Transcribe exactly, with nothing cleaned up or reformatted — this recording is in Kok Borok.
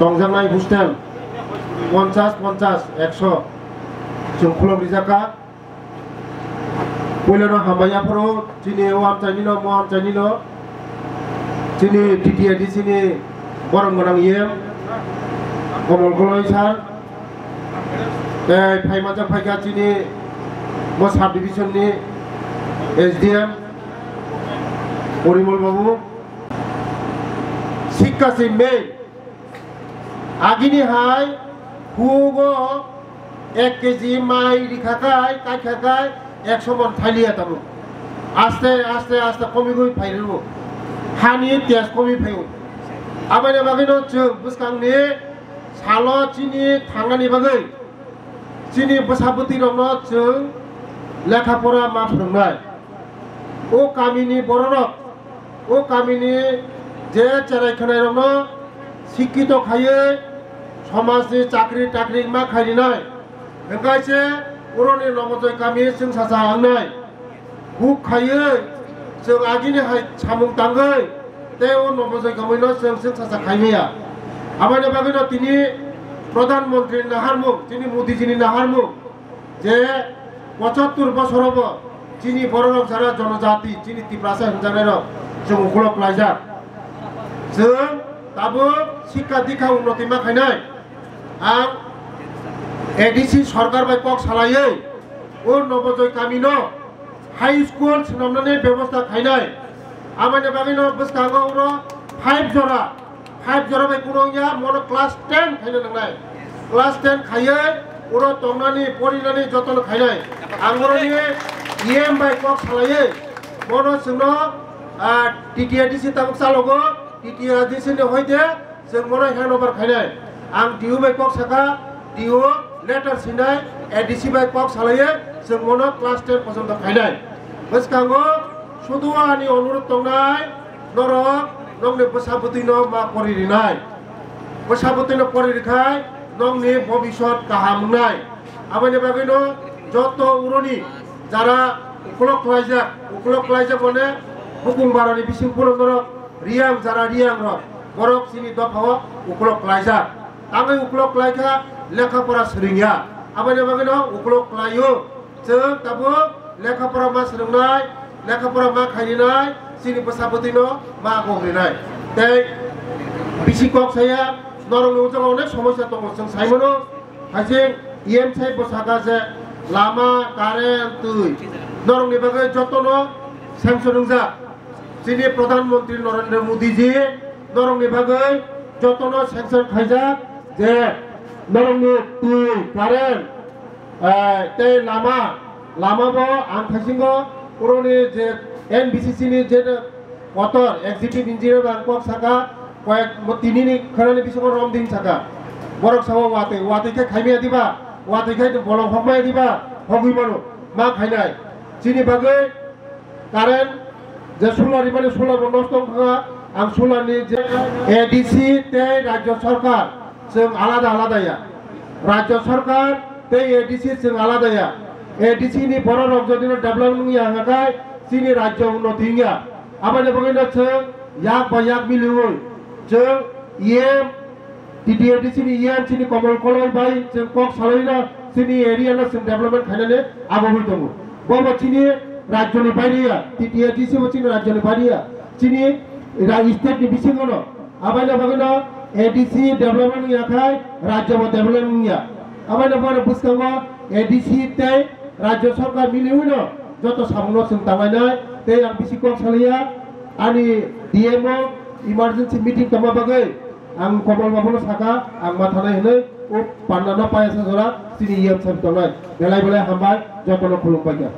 Tongjaknai hostel ponchas, ponchas, ekso chwng khulok rijak kha. Puilano hambai yapharo chini o amchainino, mo amchainino, chini T T A D C ni borom gwnang E M Komol Koloi sir, tei phaimanjak phaikha chini mo sub division ni S D M Porimol babu. Sikka si main. Agini hai hugo ek K G mai rikha khai, kaikha khai, ekso mon thailiya tabuk. Aste, aste, aste komigwi phairu. Hani test komi phaio. Aboni bagwino chwng bwskangni salo chini thangnani bagwi chini bwsa bwtwirokno chwng lekha pora ma phwrwngnai. O kamini bororok, o kamini je cherai khwnairokno sikkito khaiwi somajni chakri takri ma khairinai, hwnkhe se oroni Nobojoy kami chwngsacha wngnai. Huk khaiwi chwng agini hai samung tangwi tei o Nobojoy kamino chwng chwngsacha khaimaya. Aboni bagwino tini Pradhan Mantri naharmung, chini Modiji ni naharmung, je pochattor bosorobo chini bororok jara jonojati, chini Tiprasa hinjaknairok chwng ukolok klaijak. Chwng tabuk sikka dikha unnoti ma khainai. Ang A D C sorkar bai kok salaiwi o Nobojoy kamino high school swnamnani bebosta khainai. Aboni bagwino bwskango oro five jora, five jora bai kuno wngya, mono class ten khaina nangnai. Class ten khaiwi oro tongnani, porinani jotono khainai. Ang oroni E M bai kok salaiwi mono chwngno, ah, T T A D C tabuk chalogo, T T A D C ni hoite chwng mono handover khainai. Ang D O bai kok sakha, D O letter sinai, A D C bai kok salaiwi chwng mono class ten pojonto khainai. Bwskango sudu ani onurot tongnai, norok nokni bwsa bwtwino ma pori rinai. Bwsa bwtwino pori rikhai nokni bobisot kaham wngnai. Aboni bagwino joto uroni jara ukolok klaijak, ukolok klaijak mane bukung barani bising phuru norok Riyang jara Riyang rok, borok chini dopha o ukolok klaijak. Tangwi ukolok klaikha, lekha pora swrwngya. Aboni bagwino ukolok klaio. Chwng tabuk lekha pora ma swrwngnai, lekha pora ma khairinai, chini bwsa bwtwino ma gogrinai. Tei bisi kok saya, norokni ujak onek somosya tongo, chwng saimano. Haising E M sai bwsaka je lama, current, twi norokni bagwi jotono sanction wngjak. Chini Pradhan Mantri Narendra Modi ji norokni bagwi jotono sanction khaijak je norokni twi, current, eh, tei lama, lama bo ang thaisingo oroni je N B C C ni je kotor executive engineer ang kok saka, koyek mo tini ni khorani bisingo rom din saka. Borok sao watwi, watwi khe khaimaya diba, watwi khe bolong hokmaya diba, hogwi mano, ma khainai. Chini bagwi current je solar rimani solar bo nosto wngkha, ang solar ni je A D C tei rajya sarkar chwng alada alada ya. Rajya sarkar tei A D C chwng alada ya. A D C ni borok rok jodi no develop wngya hwnkhe chini rajya unnoti wngya. Aboni bagwi no chwng yak ba yak miliwi chwng E M T T A D C ni E M chini Komol Koloi bai chwng kok salai no chini area no chwng development khainani agogwi tongo. Bo bo chini rajyoni baire ya, T T A D C bo chini rajyoni baire ya, chini ra-, state ni bisingo no. Aboni bagwi no A D C development wngya khai rajya bo development wngya. Aboni bagwi no bwskango A D C tei rajya sarkar miliwi no joto samung no chwng tanglainai tei ang bisi kok salaiya ani D M o emergency meeting tongma bagwi. Ang Komol babuno saka, ang ma thanai hwnwi, o panda no paya sa jora, chini E M sir tongnai. Belai belai hambai, jotono khulumpai kha.